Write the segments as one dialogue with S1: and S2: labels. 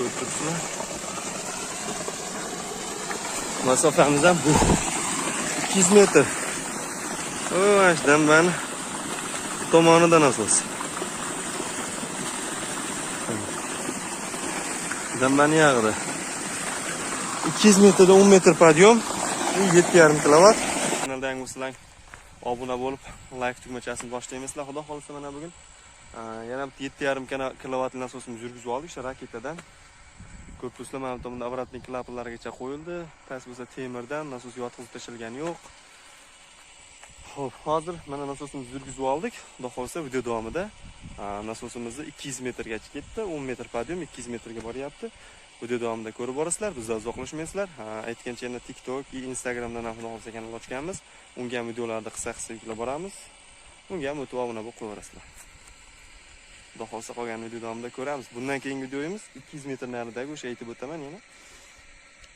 S1: Ko'rib turibsizlar. Masofamiz ham bu 200 metr. Mana shu dambani tomonida nasos. Dambani yog'ida. 200 metrda 10 metr подъем, 7,5 kilovat. Kanalda yangi bo'lsanglar obuna bo'lib, like tugmachasini boshlaymizlar. Xudo xolasa mana bugun yana 7,5 kilovatli nasosimizni yurgizib oldik o'sha raketadan. Ko'p do'stlar mana bu tomonda обратный klapanlargacha qo'yildi. Past bo'lsa temirdan nasos yotqizib tashalgani yo'q. Xo'p, hozir mana nasosimizni yurgizib oldik. Xudo xolasa video davomida nasosimizni 200 metrgacha ketdi. 10 metr подъем 200 metrga boryapti. Video davomida ko'rib borasizlar, bizdan uzoqlashmaysizlar. Aytgancha yana TikTok va Instagramdan ham xudo xolasa kanal ochganmiz. Unga ham videolarni qisqa-qisqa yuklab boramiz. Unga ham o'tib obuna bo'lib qo'yaverasizlar. Xudo xolasa qolgan video davomida ko'ramiz. Bundan keyingi videomiz 200 metr naridagi o'sha aytib o'taman yana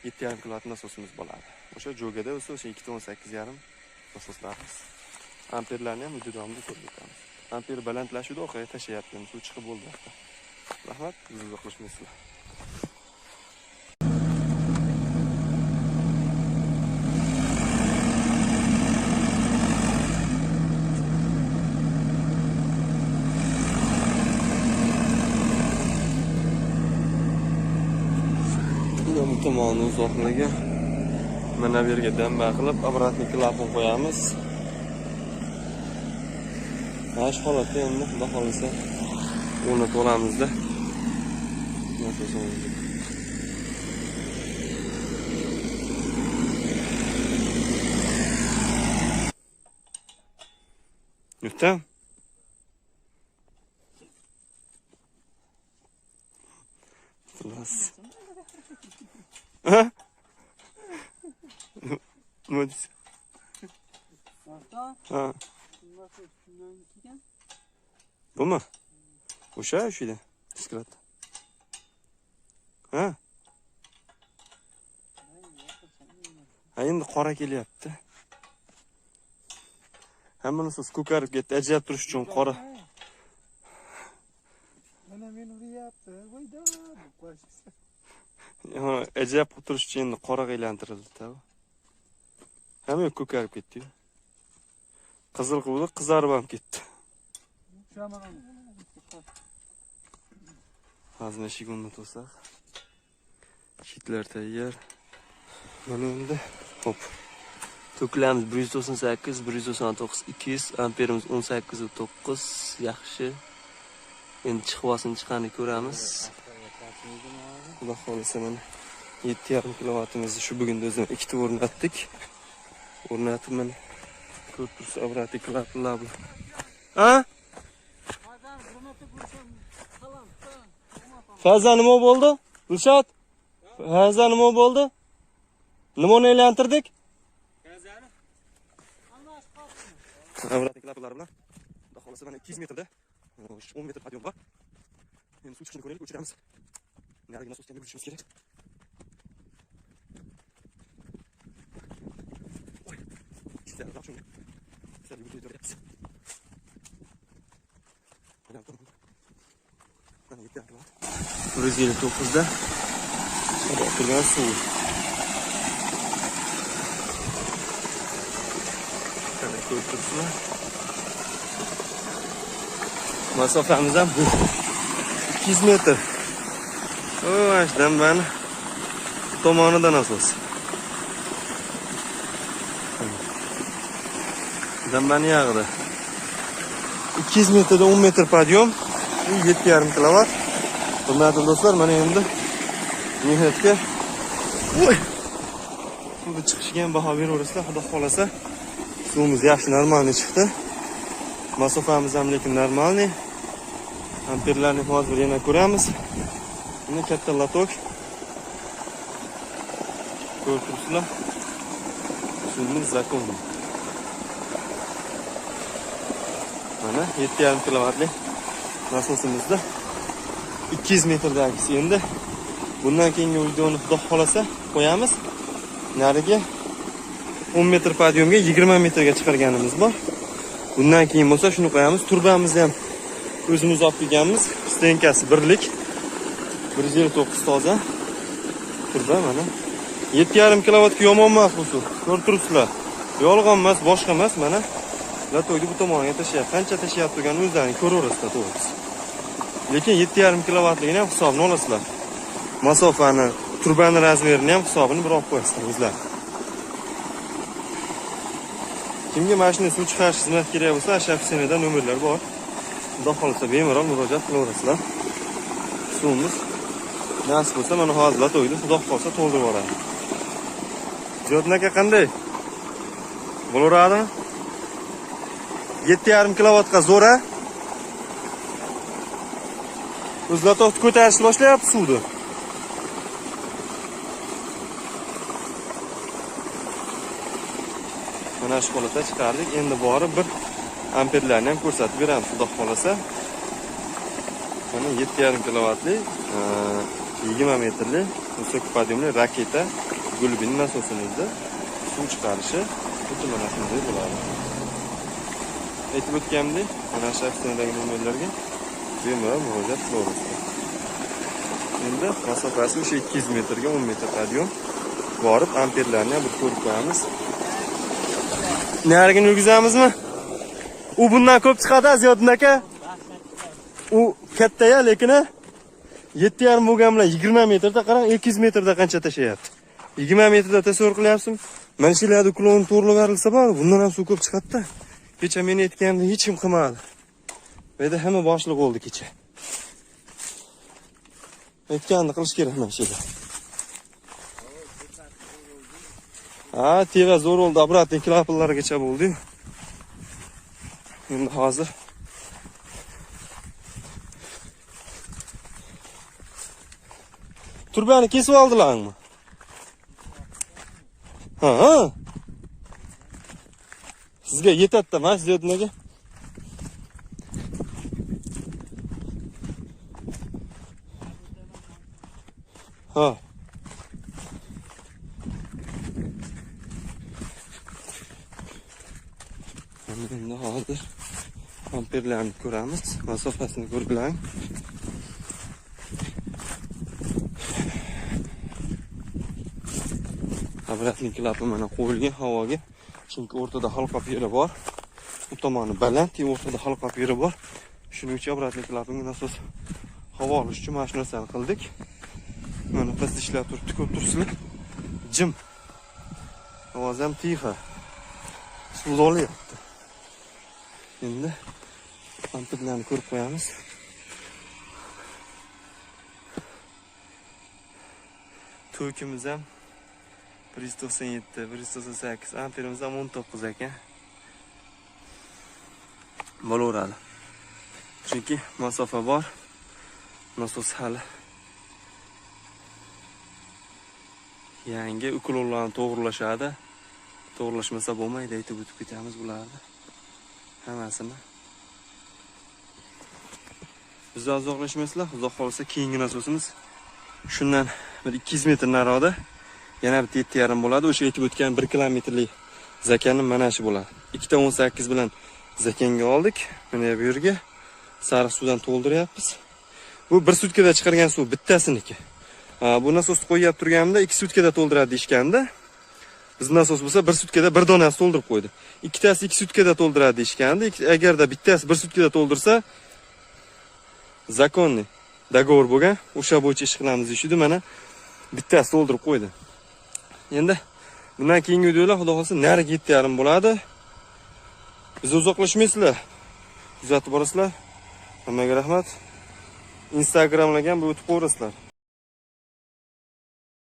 S1: 7,5 kilovat nasosimiz bo'ladi. O'sha jogada o'sha 2.18,5 nasoslarimiz. Amperlarni ham video davomida ko'rib o'tamiz. Amper balandlashuvda oxiriga tashlayapti, suv chiqib bo'ldi. Rahmat, bizni uzoqlashmaysizlar. Bu tomonni uzoqligi mana bu yerga damba qilib обратный klapan qo'yamiz. Mana shu holatda endi xudo xolasa o'rnatib olamizda. Nasosimizni. Yutdim. Xullas. Ha? Nima deysiz? Ha. Bumi? O'sha o'sha skrat. Ha? Ha, endi qora kelyapti. Hamma narsasi ko'karib ketdi. Ajrab turish uchun qora.
S2: Mana meni uryapti. Voyda deb qo'yasiz.
S1: Ajrab turish uchun endi qoraga aylantirildi-da. Hamma ko'karib ketdi-yu. Qizil qildi, qizarib ham ketdi. Hozir eshigini to'saq. Shitlar tayyor. Mana endi hop.
S3: To'kilamiz 198, 199, 200, amperimiz 18.9, yaxshi. Endi chiqib olsin, chiqqanini ko'ramiz.
S1: Xudo xolasa mana 7,5 kilovatimizni shu bugunda o'zini ikkita o'rnatdik. O'rnatib mana ko'rib tursiz, обратный klapanlar bilan. Ha? Faza nima bo'ldi? Dilshod? Faza nima bo'ldi? Nimani aylantirdik? Обратный klapanlar bilan. Xudo xolasa mana 200 metrda 10 metr подъем bor. Endi suv chiqishini ko'raylik, o'chiramiz. Narigi nasosga ham yurishimiz kerak. Oy. Ishlar shunga. Ishlar yugurib yuryapmiz. Mana 159 da turgan suv. Mana ko'rib turibsizlar. Masofamiz ham bu 200 metr. Mana shu dambani tomonida nasos. Dambani yog'ida. 200 metrda 10 metr подъем, 7,5 kilovat. Hurmatli do'stlar, mana endi mehnatga voy suvni chiqishiga ham baho beraverasizlar. Xudo xolasa suvimiz yaxshi, normalniy chiqdi. Masofamiz ham lekin normalniy. Amperlarni hozir yana ko'ramiz. Buni katta latok. Ko'rib turibsizlar. Suvimiz zakon. Mana 7,5 kilovatli nasosimizda 200 metrdagisi endi. Bundan keyingi videoni xudo xolasa qo'yamiz. Narigi 10 metr podiyomga 20 metrga chiqarganimiz bor. Bundan keyin bo'lsa shuni qo'yamiz. Turbamizni ham o'zimiz olib kelganmiz. Stenkasi birlik. 159 toza. Turba mana. 7,5 kilovatga yomon emas bu suv. Ko'rib turibsizlar. Yolg'on emas, boshqa emas mana. Latokni bu tomoniga tashlayapti. Qancha tashlayapti deganini o'zlaring ko'raverasizlar, to'g'risi. Lekin 7,5 kilovatligini ham hisobini olasizlar. Masofani, turbani razmerini ham hisobini bir olib qo'yasizlar o'zlar. Kimga mana shunday suv chiqarish xizmati kerak bo'lsa, Ashraf nomerlar bor. Xudo xolasa bemalol murojaat qilaverasizlar. Suvimiz nasib bo'lsa mana hozir latokni Xudo xolasa to'ldirib yuboradi. Ziyoddin aka qanday? Bo'laveradimi? 7,5 kilovatga zo'r a? O'zi latokni ko'tarishni boshlayapti suvni. Mana shu holatda chiqardik. Endi borib bir amperlarni ham ko'rsatib beramiz, Xudo xolasa. Mana 7,5 kilovatli, 20 metrli высокоподъемli raketa Gulbin nasosimizda suv chiqarishi xuddi mana shunday bo'ladi. Aytib o'tganimdek, mana shu aksiyadagi nomerlarga bemalol murojaat qilaverasizlar. Endi masofasi o'sha 200 metrga 10 metr подъем. Borib amperlarni ham bir ko'rib qo'yamiz. Narigini yurgizamizmi? U bundan ko'p chiqadi, Ziyoddin aka. U katta-ya, lekin 7,5 bo'lgan bilan 20 metrda qarang, 200 metrda qancha tashlayapti. 20 metrda tasavvur qilyapsizmi? Mana shu yerda klon to'g'rilab berilsa bor, bundan ham suv ko'p chiqadi-da. Kecha men aytganimda hech kim qilmadi. Bu yerda hamma boshliq bo'ldi kecha. Aytganini qilish kerak mana shu yerda. Ha, teva zo'r bo'ldi, обратный klapanlargacha bo'ldi. Endi hozir turbani kesib oldilarmi? Ha, ha. Sizga yetadi-da, mana Ziyoddin aka. Ha. Endi hozir amperlarni ko'ramiz, masofasini ko'rib. Обратный klapan mana qo'yilgan havoga, chunki o'rtada halqob yeri bor. Bu tomoni baland, o'rtada halqob yeri bor. Shuning uchun обратный klapanga nasos havo olish uchun mana shu narsani qildik. Mana past ishlab turibdi, ko'rib turibsizlar. Jim. Ovoz ham tixa. Suv olyapti. Endi amperlarni ko'rib qo'yamiz. To'kimiz ham 197, 198, amperimiz ham 19 ekan. Bo'laveradi. Chunki masofa bor. Nasos hali yangi uklonlarni to'g'rilashadi. To'g'rilashmasa bo'lmaydi, aytib o'tib ketamiz bularni. Hammasini. Bizdan uzoqlashmaysizlar, Xudo xolasa keyingi nasosimiz shundan bir 200 metr naroqda yana bitta 7,5 bo'ladi. O'sha aytib o'tgan 1 kilometrlik zakanni mana shu bo'ladi. 2.18 bilan zakanga oldik. Mana bu yerga sariq suvdan to'ldiryapmiz. Bu bir sutkada chiqargan suv bittasiniki. Bu nasosni qo'yib turganimda 2 sutkada to'ldiradi deyishganda, biz nasos bo'lsa bir sutkada bir donasi to'ldirib qo'ydi. Ikkitasi 2 sutkada to'ldiradi deyishganda, agarda bittasi bir sutkada to'ldirsa, законный договор bo'lgan, o'sha bo'yicha ish qilamiz deyishdi. Mana bittasi to'ldirib qo'ydi. Endi bundan keyingi videolar Xudo xolasa narigi 7,5 bo'ladi. Biz uzoqlashmaysizlar. Kuzatib borasizlar. Hammaga rahmat. Instagramlarga ham o'tib qo'yasizlar.